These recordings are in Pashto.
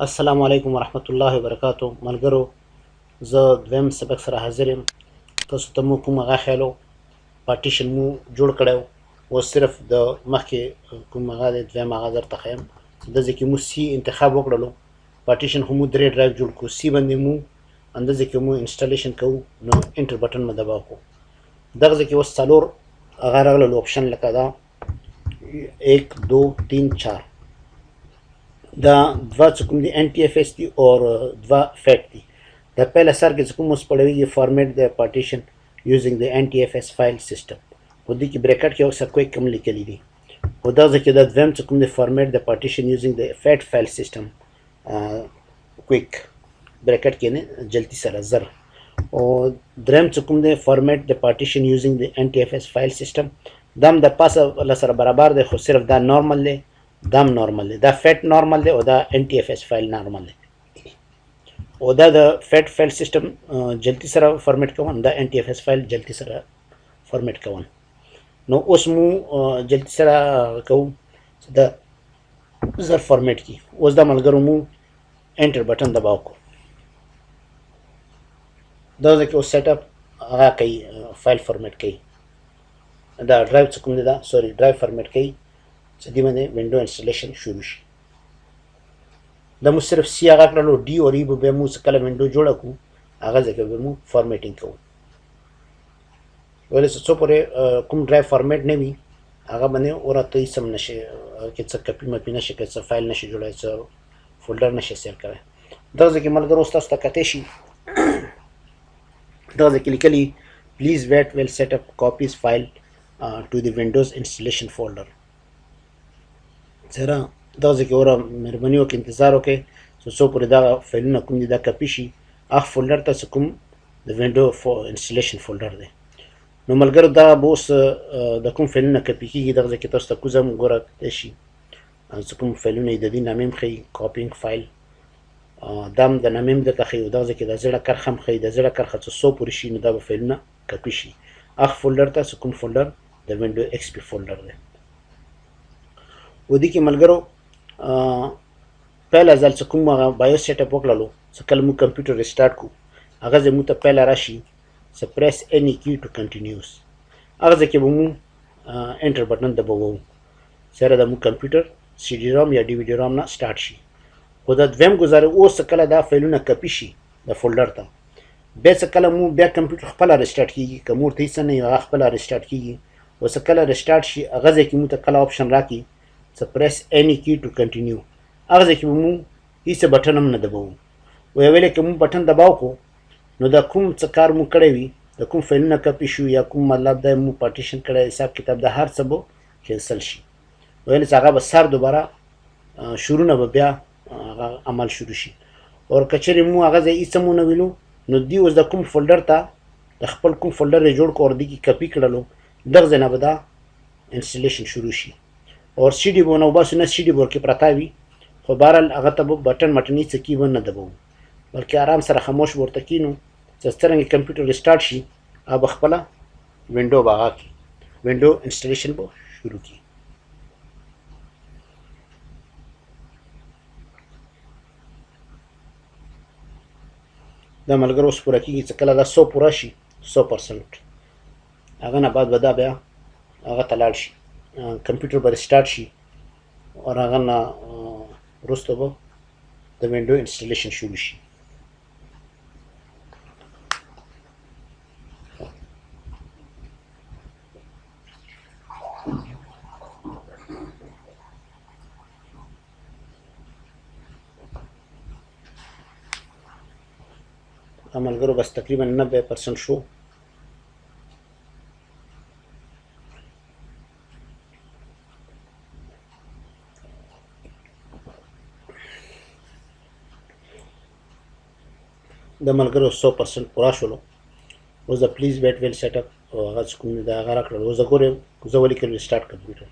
السلام علیکم ورحمت الله وبرکاتو ملګرو، زه دویم سبق سره حاضر یم. تاسو ته مو کوم هغه خیالو پارټیشن مو جوړ کړی اوس صرف د مخکې کوم هغه دی، دویم هغه درته ښیم. د ځای کې مو سی انتخاب وکړلو، پارټیشن خو مو درې ډرایو جوړ کړو. سی باندې مو اندازه کې مو انسټالیشن کوو، نو انټر بټن مو دباو کړو. دغه ځای کې اوس څلور هغه راغلل اپشن، لکه دا 1، 2، 3، 4. دا دوه چې کوم دي ان ټي اف اس دي او دوه فیټ دي. د پهله سر کې چې کوم اوس پړویږي، فارمیټ د پارټیشن یوزینګ د ان ټي اف اس فایل سیستم، خو دې کې بریکټ کې اوس کویک کم لیکلي دي. خو دا ځکه دا دویم چې کوم د فارمیټ د پارټیشن یوزینګ د فیټ فایل سیستم کویک بریکټ کې نه جلدی سره زر، او دریم چې کوم دی فارمیټ د پارټیشن یوزینګ د ان ټي اف اس فایل سیستم، دام د پاسه له سره برابر دی، خو صرف دا نورمال دی، دام نورمال دی. دا فیټ نورمال دی او دا ان ټي اف اس فایل نورمال دی، او دا د فیټ فایل سیستم جلدی سره فارمیټ کوون، دا ان ټي اف اس فایل جلدی سره فارمیټ کوون. نو اوس مو جلدی سره کوو چې دا زر فارمیټ کی. اوس دا ملګرو مو انټر بټن دباو کو. دا ځکه اوس سیټ اپ هغه کوي، فایل فارمیټ کوي، دا ډرایو څه کوم دی، دا سوري ډرایو فارمیټ کوي چې دې باندې وینډو انسټالیشن شروع شي. دا مو صرف سی هغه کړلو، ډي او ای به بیا مو څه کله وینډو جوړه کړو، هغه ځکه به مو فارمیټینګ کوو. ولې چې څو پورې کوم ډرایو فارمیټ نه وي، هغه باندې ورته هېڅ هم نه شي، هغه کې څه کپي مپي نه شي کوی، څه فایل نه شي جوړولی، څه فولډر نه شي سیو کوی. دغه ځای کې ملګرو اوس تاسو ته کتی شي، دغه ځای کې لیکلي پلیز ویټ ویل سیټ اپ کاپیز فایل ټو دی وینډوز انسټالیشن فولډر. سره دغه ځای کې وره مهرباني وکړئ، انتظار وکړئ چې څو پورې دغه فایلونه کوم دي دا کپي شي هغه فولډر ته چې کوم د وینډو انسټالیشن فولډر دی. نو ملګرو دا به اوس د کوم فایلونه کپي کېږي، دغه ځای کې تاسو ته کوزه هم ګوره کتلی شي چې کوم فایلونه یې د دې نامې هم ښیي، کاپینګ فایل دا هم د نامې هم درته ښیي، او دغه ځای کې د زړه کرښه هم ښیي. د زړه کرښه چې څو پورې شي، نو دا به فایلونه کپي شي هغه فولډر ته چې کوم فولډر د وینډو ایکس پي فولډر دی. و دې کې ملګرو پهله ځل چې کوم هغه بایوس سیټ اپ وکړلو، چې کله موږ کمپیوټر ریسټارټ کړو، هغه ځای موږ ته پهله راشي چې پریس اینی کی ټو کنټینیوس، هغه ځای کې به موږ انټر بټن دبوو، سره د موږ کمپیوټر سی ډي رام یا ډي وي ډي رام نه سټارټ شي. خو دا دویم ګزاره اوس کله دا فایلونه کپي شي د فولډر ته، بیا څه کله مو بیا کمپیوټر خپله ریسټارټ کیږي، که مور ته هېڅ نه وي هغه خپله ریسټارټ کیږي. او څه کله ریسټارټ شي، هغه ځای کې موږ ته کله آپشن راکړي چې پریس اینی کی ټو کنټینیو، هغه ځای کې به موږ هېڅ بټن هم نه دبوو. ویلې که موږ بټن دباو کړو، نو دا کوم څه کار مو کړی وي، د کوم فایلونه کپي شو یا کوم مطلب دی مو پارټیشن کړی، حساب کتاب د هر څه به کینسل شي. ویل چې هغه به سر دوباره شروع نه به بیا هغه عمل شروع شي. او که چېرې مو هغه ځای هېڅ هم ونه ویلو، نو دی اوس د کوم فولډر ته د خپل کوم فولډر یې جوړ کړو او دې کې کپي کړلو، دغه ځای نه به دا انسټالیشن شروع شي. او سی ډي به نه وباسو، نه سی ډي به ورکې پرته وي، خو بهرحال هغه ته به بټن مټن هېڅ کی به نه دبوو، بلکې آرام سره خاموش به ورته کینو چې څرنګه کمپیوټر ریسټارټ شي، هغه به خپله وینډو به هغه کړي، وینډو انسټالیشن به شروع کړي. دا ملګرو اوس پوره کېږي، چې کله دا 100 پوره شي، 100%، هغه نه بعد به دا بیا هغه ته لاړ شي، کمپیوټر به ریسټارټ شي، او هغه نه وروسته به د وینډو انسټالیشن شروع شي. دا ملګرو بس تقریبا 90% شو. د ملګرو 100% پوره شولو. اوس د پلیز ویټ ویل سیټ اپ او هغه چې کوم دا هغه راکړل. اوس ګورې زه ولیکل سټارټ کمپیوټر،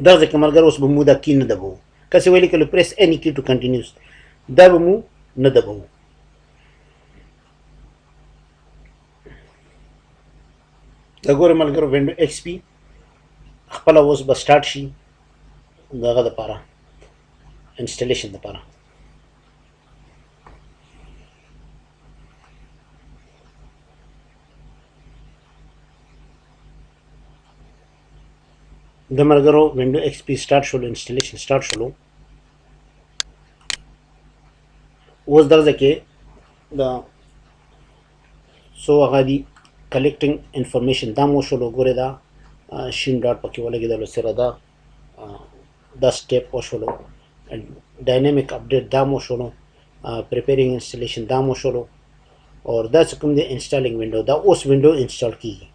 دغه ځای کې ملګرو اوس به مو دا کی نه دبوو، که څه ولیکلو پریس اینی کی ټو کنټینیوس، دا به مو نه دبوو. دا ګورې ملګرو وینډو ایکس پي خپله اوس به سټارټ شي دغه دپاره انسټالیشن دپاره. د ملګرو وینډو ایکس پی سٹارټ شولو، انسټالیشن سٹارټ شولو. اوس دغه ځای کې د څو هغه دي، کلیکټینګ انفارمیشن دا مو شولو. ګورې دا شین ډاټ پکې ولګېدلو سره دا دا سټیپ وشولو. ډاینامیک اپډیټ دا مو شولو، پریپیرینګ انسټالیشن دا مو شولو، او دا څه کوم دی انسټالینګ وینډو، دا اوس وینډو انسټال کیږي.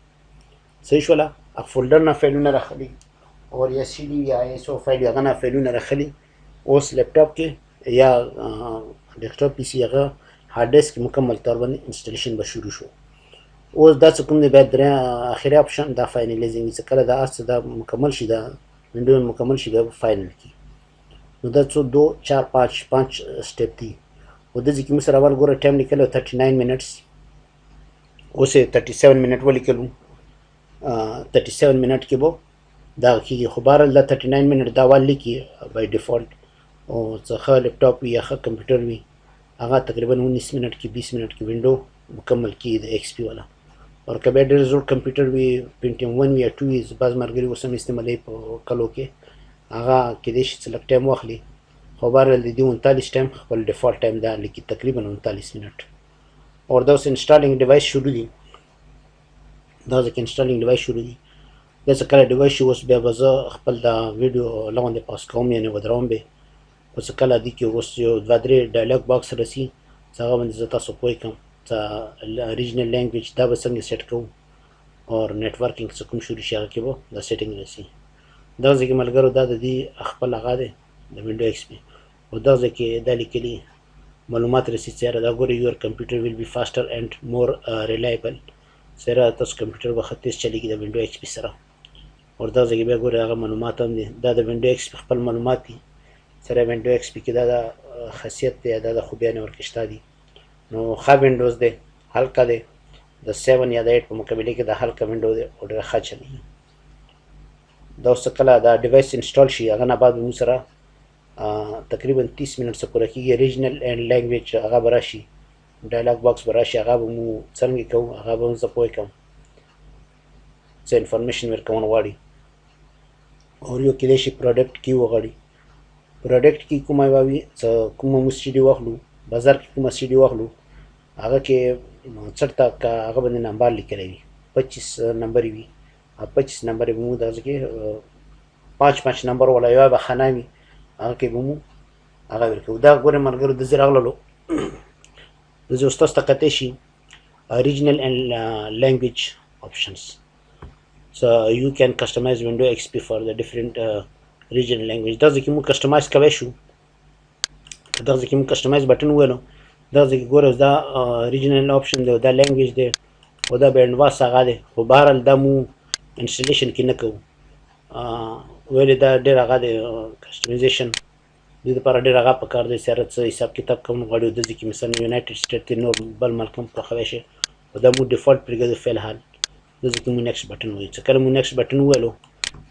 صحیح شوله؟ فولډر نه فایلونه راخلي او یا سی ډي یا ایس او فایل هغه نه فایلونه راخلي. اوس لپټاپ کې یا ډیسکټاپ پی سی هغه هارډ ډیسک کې مکمل طور باندې انسټالیشن به شروع شو. اوس دا څه کوم دی بیا درې اخري آپشن دا فاینلایزینګ، چې کله دا هر څه دا مکمل شي، دا وینډو مکمل شي، بیا فاینل کی. نو دا څو 2 4 5 5 سټیپ دي. او د ځکه موږ سره اول ګوره ټایم لیکلو 39 منټس، اوس یې 37 منټ ولیکلو. 37 منټ کې به دا کېږي، خو بهرحال دا 39 منټ دا وال لیکي بای ډیفالت. او څه ښه لپټاپ وي یا ښه کمپیوټر وي، هغه تقریبا 19 منټ کې 20 منټ کې وینډو مکمل کیږي د ایکس پی والا. او که بیا ډېر زوړ کمپیوټر وي، پینټیم 1 وي یا 2 وي، بعض ملګري اوس هم استعمالوي په کلو کې، هغه کېدای شي څه لږ ټایم واخلي. خو بهرحال د دې 39 ټایم خپل ډیفالت ټایم دا لیکي تقریبا 39 منټ. او دا اوس انسټالینګ ډیوایس شروع دي، دا ځکه انسټالینګ ډیوایس شروع دي. دا څه کله ډیوایس شي، اوس بیا به زه خپل دا ویډیو لغوندې پاس کوم، یعنې ودروم به. خو څه کله دې کې اوس یو دوه درې ډایلاګ باکس رسي، چې هغه باندې زه تاسو پوه کړم چې ریجنل لینګویج دا به څنګه سیټ کوو، او نتورکینګ څه کوم شروع شي هغه کې به دا سیټینګ رسي. دغه ځای کې ملګرو دا د دې خپل هغه دی د وینډو ایکس پی، او دغه ځای کې دا لیکلي معلومات رسي چې یاره دا ګورې یور کمپیوټر ویل بی فاسټر اینډ مور ریلایبل، چې یاره تاسو کمپیوټر به ښه تیز چلیږي د وینډو ایکس پی سره. او دغه ځای کې بیا ګورې هغه معلومات هم دي، دا د وینډو ایکس پی خپل معلومات دي. سره وینډو ایکس پی کې دا د خاصیت دی، دا د خوبیانې ورکې شته دي. نو ښه وینډوز دی، هلکه دی، د 7 یا د 8 په مقابله کې د هلکه وینډو دی او ډېره ښه چلیږي. دا اوس کله دا ډیوایس انسټال شي، هغه نه بعد به موږ سره تقریبا 30 منټ څه پوره کېږي. ریجنل اینډ لینګویج هغه به راشي، ډایلاګ باکس به راشي، هغه به مو څرنګه کوو هغه به هم زه پوه کړم، څه انفارمیشن ورکول غواړي. او یو کېدای شي پروډکټ کی وغواړي، پروډکټ کی کومه یوه وي، څه کومه موږ سي ډي واخلو بازار کې، کومه سي ډي واخلو هغه کې چېرته که هغه باندې نمبر لیکلی وي، 25 نمبر وي، 25 نمبر به مو دغه کې 5 5 نمبر ولا یوه به خانه وي، هغه کې به مو هغه ورکوو. دا ګورې ملګرو داسې راغللو، داسې اوس تاسو ته کتی شي regional and language options. So you can customize Windows XP for the different regional language. دا ځکه موږ کسټمایز کوی شو، دا ځکه موږ کسټمایز بټن وویلو، دا ځکه ګوره دا ریجنل آپشن دی، دا لینګویج دی، او دا بینډواس هغه دی. خو بهرحال دا مو انسټالیشن کې نه کوو، ویلې دا ډېر هغه دی کسټمایزیشن دې لپاره ډېر هغه پکار دی چې هر څه حساب کتاب کوم غواړي. د ځکه مثلا یونایټډ سټیټ دی، نور بل ملک هم پخوی شي، خو دا مو ډیفالت پرېږدو فی الحال. د ځکه مو نیکسټ بټن وایو، چې کله مو نیکسټ بټن وویلو،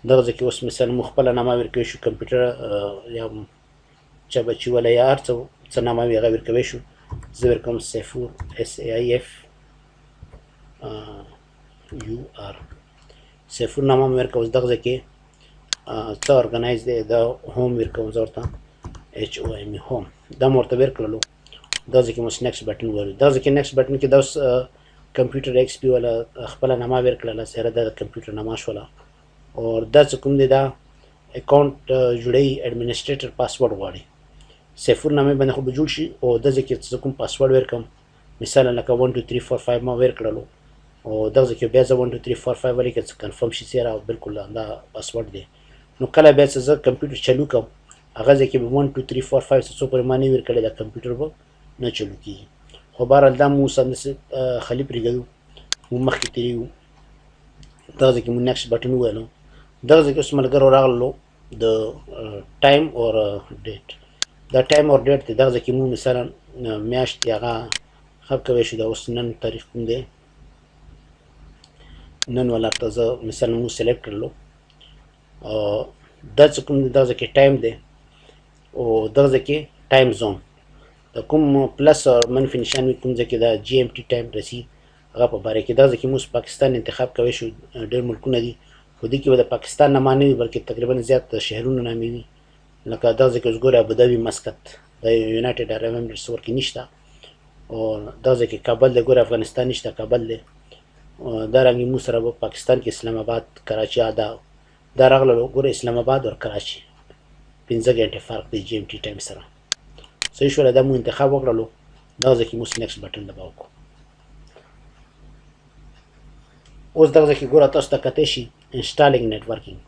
دغه ځکه اوس مثلا مو خپله نامه ورکوی شو، کمپیوټر یا چا بچي ولا یا هر څه څه نامه وي هغه ورکوی شو. زه ورکوم سیفور، اس ای آی اف یو آر، سیفور نامه مې ورکوم. اوس دغه ځای کې څه ارګنایز دی، دا هوم ورکوم زه ورته، ایچ او ایم هوم، دا مو ورته ورکړلو. دا ځای کې مو نیکسټ بټن وویلو، دا ځای کې نیکسټ بټن کې دا اوس کمپیوټر ایکس پی والا خپله نامه ورکړله، سره دا د کمپیوټر نامه شوله. او دا څه کوم دی، دا اکاونټ جوړوي، اډمنسټریټر پاسورډ غواړي. سیفور نامې باندې خو به جوړ شي، او دا ځای کې زه کوم پاسورډ ورکړم، مثلا لکه 1 2 3 4 5 ما ورکړلو، او دغه ځای کې بیا زه 1 2 3 4 5 ولیکم چې کنفرم شي چې بالکل دا پاسورډ دی. نو کله بیا چې زه کمپیوټر چلو کوم، هغه ځای کې به 1 2 3 4 5 څو پورې ما نه ورکړی، دا کمپیوټر به نه چلو کېږي. خو بهرحال دا مو سمدستي خالي پرېږدو، مو مخکې تېرېږو. دغه ځای کې مو نیکسټ بټن وویلو. دغه ځای کې اوس ملګرو راغلو د ټایم اور ډیټ، دا ټایم اور ډیټ دی. دغه ځای کې مو مثلا میاشت یا هغه خب کوی شو، دا اوس نن تاریخ کوم دی، نن ولا ته زه مثلا مو سلیکټ کړلو. او دا څه کوم دی، دغه ځای کې ټایم دی، او دغه ځای کې ټایم زون د کوم پلس او منفي نشان وي، کوم ځای کې دا جی ایم ټي ټایم رسي هغه په باره کې. دغه ځای کې موږ پاکستان انتخاب کوی شو، ډېر ملکونه دي، خو دې کې به د پاکستان نامه نه وي، بلکې تقریبا زیات د شهرونو نامې وي. لکه دغه ځای کې اوس ګوره ابوظبي، مسقط، د یونایټډ عرب امریټس ورکې نشته. او دغه ځای کې کابل دی، ګوره افغانستان نشته، کابل دی. دا رنګ موږ سره به پاکستان کې اسلام آباد، کراچي، دا دا راغلل. ګوره اسلام آباد او کراچي 5 غنټې فرق دی جی ایم ټي ټایم سره. صحیح شوله؟ دا مو انتخاب وکړلو. دغه ځای کې موږ نیکسټ بټن دباو کو. اوس دغه ځای کې ګوره تاسو ته کتی شي انسټالینګ نټورکینګ.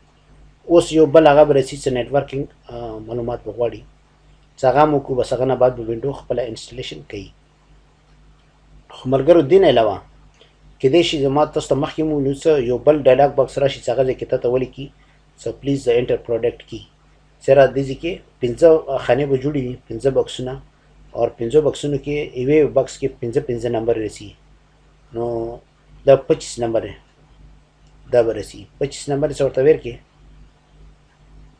اوس یو بل هغه به رسي چې نټورکینګ معلومات به غواړي، چې هغه مو کو، بس هغه نه بعد به وینډو خپله انسټالیشن کوي. خو ملګرو دې نه علاوه کېدای شي زما تاسو ته مخکې مو ویلو څه یو بل ډایلاګ باکس راشي چې هغه ځای کې تا ته ولیکي چې پلیز انټر پروډکټ کی. سره دې ځای کې 5 خانې به جوړې وي، 5 بکسونه، او 5 بکسونو کې یوې بکس کې 5 5 نمبر رسي. نو دا 25 نمبر دی، دا به رسي 25 نمبر چې ورته ورکې،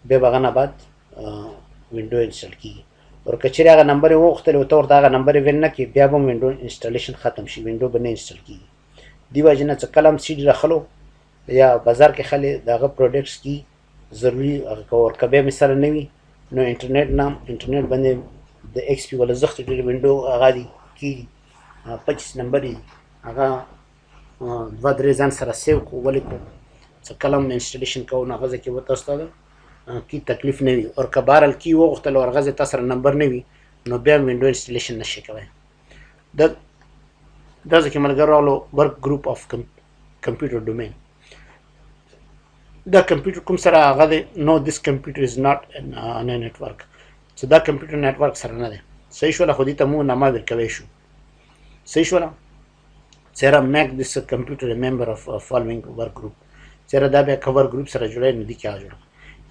بیا به هغه نه بعد وینډو انسټال کیږي. او که چیرې هغه نمبر یې وغوښتل او ته ورته هغه نمبر یې ور نه کړې، بیا به هم وینډو انسټالیشن ختم شي، وینډو به نه انسټال کیږي. دې وجې نه چې کله هم سي ډي راخلو یا بازار کې خلې د هغه پروډکټس کی ضروري هغه کوه. که بیا مې سره نه وي نو انټرنیټ نه، انټرنیټ باندې د ایکس پي ولا زښت ډېر وینډو هغه دي کیږي، 25 نمبر دي، هغه دوه درې ځان سره سیو کو ولیکو چې کله هم انسټالیشن کوو نو هغه ځای کې به تاسو ته کی تکلیف نه وي. او که بهرحال کی وغوښتل او هغه ځای تاسو سره نمبر نه وي نو بیا هم وینډو انسټالیشن نشي کوی. د دا ځکه ملګرو راغلو ورک ګروپ اف کمپیوټر ډومین. دا کمپیوټر کوم سره هغه دی، نو دیس کمپیوټر از ناټ ان نتورک، چې دا کمپیوټر نتورک سره نه دی. صحیح شوله؟ خو دې ته مو نامه ورکوی شو. صحیح شوله؟ چیرې میک دیس کمپیوټر ممبر اف فالوینګ ورک ګروپ، چیرې دا بیا کور ګروپ سره جوړی نو دې کې هغه جوړه.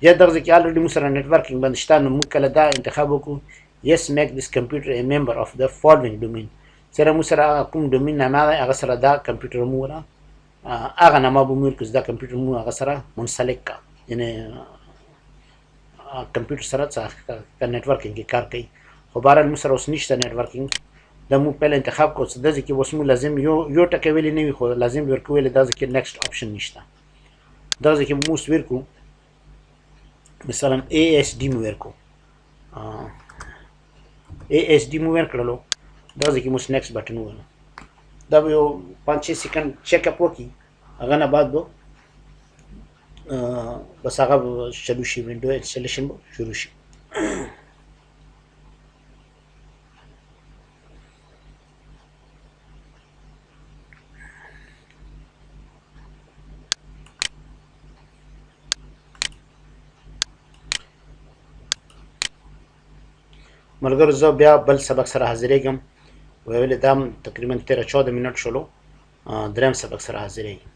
یا دغه ځای کې الریډي موږ سره نتورکینګ باندې شته، نو موږ کله دا انتخاب وکړو یس میک دیس کمپیوټر ا ممبر اف د فالوینګ ډومین، چیرې موږ سره هغه کوم ډومین نامه ده هغه سره دا کمپیوټر مو ولا هغه نامه به مو ورکړو چې دا کمپیوټر مو هغه سره منسلک کا، یعنی کمپیوټر سره څه نتورکینګ کې کار کوي. خو بهرحال موږ سره اوس نشته نتورکینګ، دا مو پهله انتخاب کړو چې داسې کې اوس مو لازم یو یو ټکی ویلی نه وي، خو لازم ورکو ویلی دا ځکه نیکسټ آپشن نشته. دا ځکه مو اوس ورکو مثلا ای اس ډي مو ورکو، ای اس ډي مو ورکړلو، دا ځکه مو نیکسټ بټن ووهلو، دا به یو 5 6 سیکنډ چیک اپ وکړي، هغه نه بعد به بس هغه به چلو شي، وینډو انسټالیشن به شروع شي. ملګرو زه بیا بل سبق سره حاضرېږم. ویل دا تقریبا 13 14 منټ شولو، دریم سبق سره حاضرېږم.